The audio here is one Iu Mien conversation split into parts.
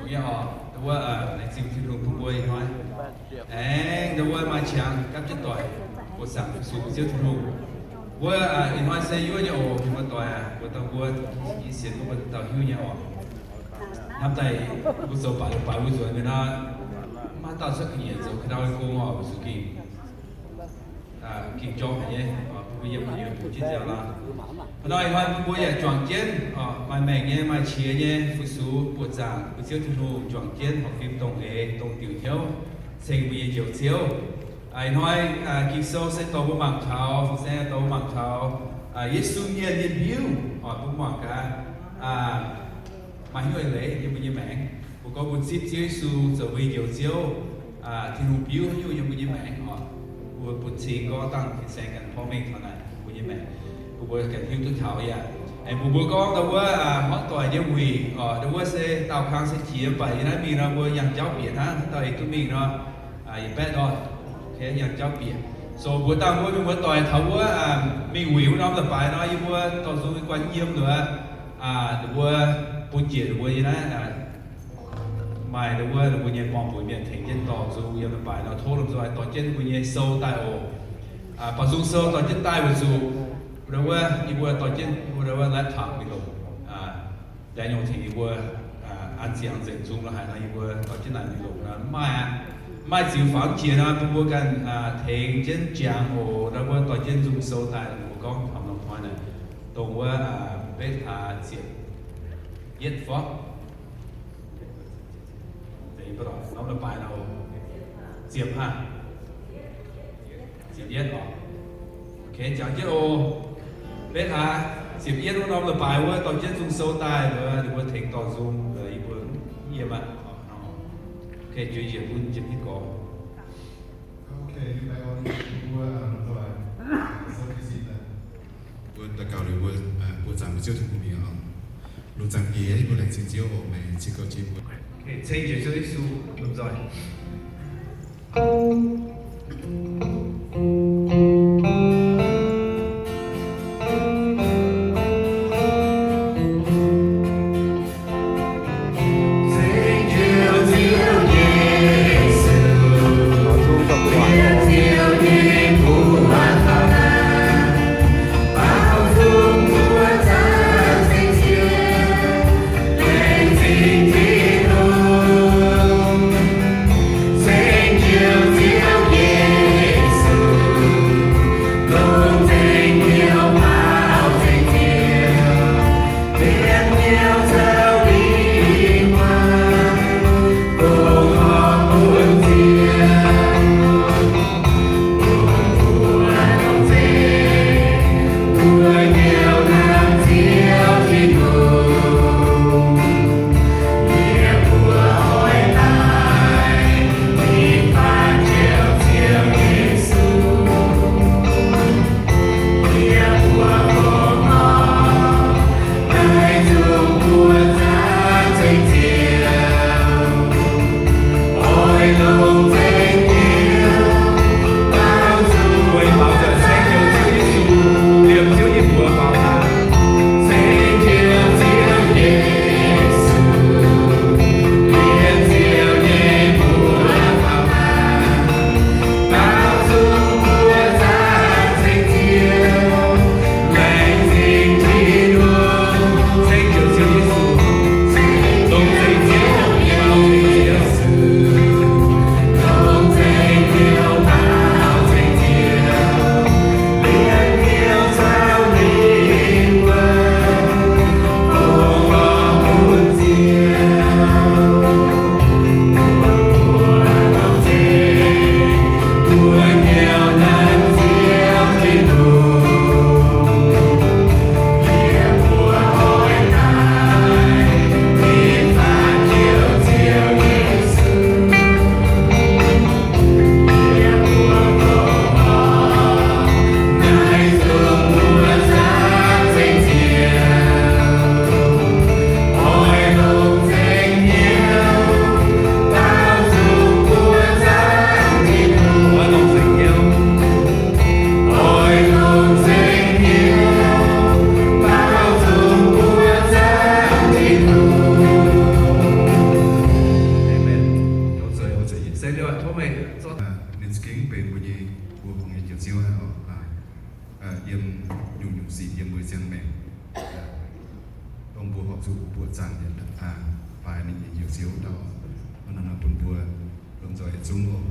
Nyei oc, ndau wuov, laengz zingh Tin-Hungh bun mbuo ih hnoi aengx ndau wuov maaih qangx gapv jienv doic buoqc zaangc fu-sux Ziouv Tin-Hungh. Mbuo ih hnoi se yuov nyei oc, mienh muoz-doic aac, mbuo dauh mbuo i sienx mbuo dauh hiuv nyei oc. Hnamv daaih mbuo zoux baac baac mbuo nzuonx mingh nor, maiv dauh cuotv ga'nyiec zoux ka'ndau gong oc, mbuo zuqc ging, ging jorm haic nyei, bun mbuo yiem gu'nyuoz bungx jienv nziaaux lorqc. Hnoi hnoi bun mbuo yaac juangc jienv maaih maengc nyei, maaih qiex nyei fu-sux buoqc zaangc mbuo Ziouv Tin-Hungh, juangc jienv horpc fim dongh eix dongh diuc hnyouv ceng mbuo nyei Njoux Ziouv. Ih hnoi Ging-Sou se dorh mbuo mangc taux, fin-saeng dorh mbuo mangc taux Yesu mienh nyei mbiuv oc. Mbuo mangc gaax, maaih hnyouv eix leiz yiem mbuo nyei maengc. Mbuo gorngv mbuo zipv Ziouv Yesu zoux mbuo nyei Njoux Ziouv, Tin-Hungh biuv haaix nyungc yiem mbuo nyei maengc oc. Mbuo bun cing gorngv dangh fin-saeng ganh porv mengh taux naaic mbuo nyei maengc, bun mbuo ganh hiuv duqv taux yaac. Aengx mbuox mbuo gorngv ndau wuov hmuangv doic nyei wuic oc, ndau wuov se daauh kang se jiex, mv baac yie naaiv mingh nor mbuo yangh jauv bieqc hnangv, dauh eix duqv mingh nor, yie baeqv ndorn, yangh jauv bieqc. So mbuox dangh mbuo mienh muoz-doic taux wuov mingh wuic wuov norm leiz-baaix nor, yie mbuo dorh nzung guanh yiem nduov, ninh mbuo bun njiec ninh mbuo nyei naaiv maaih ndau wuov ninh mbuo nyei borng-buoz mienh tengx jienv dorh nzung yiem leiz-baaix nor, tov lomh nzoih dorh jienv ninh mbuo nyei sou daaih oc. Baaux nzung sou dorh jienv daaih weic zuqc ndau wuov yie mbuo dorh jienv ndau wuov laptop mingh longc. Daniel tengx yie mbuo an ziangx nzengc nzung la'haic nor, yie mbuo dorh jienv naaic mingh longc nor, mv maaih aqv. Mv maaih ziux faaux jiex nor, bun mbuo ganh tengx jienv jangx oc. Ndau wuov dorh jienv nzung sou daaih, mbuo gorngv taux norm hnoi naaic, dongh wuov betv hlaax ziepc yietv fov. Norm leiz-baaix nor, ziepc hlaax, ziepc yietv oc. Ok, jangx jienv oc. Betv hlaax ziepc yietv wuov norm leiz-baaix wuov dorh jienv nzung sou daaih, ninh mbuo tengx dorh nzung, yie mbuo yiem aqv. Ok, jueiz njiec bun jienv hitv gorx. Mbuo daux gaux liuz mbuo buoqc zaangc mbuo Ziouv Tin-Hungh mingh oc. Lungh zaangc Diex, yie mbuo laengz zingh Ziouv oc, meih cing gauh jiex mbuo. Ceng Ziouv Yesu lomh nzoih. Ninh za'gengh benx mbuo nyei, mbuo hmuangx nyei Njoux Ziouv hnangv oc. Yiem nyungc-nyungc sic yiem mbuo nyei ziangh maengc, dongh mbuo horpc zuqc buoqc zaangc yietc daaih faaix ninh nyei Njoux Ziouv ndau, hnangv naaiv bun mbuo lomh nzoih yietc zungv oc.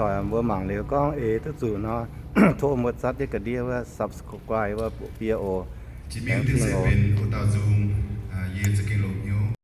doic mbuo mangc liuz gorngv eix duqv zuqc nor, tov mbuo zatv jienv ga'ndiev wuov subscribe wuov bieqc oc. Laengz zingh oc.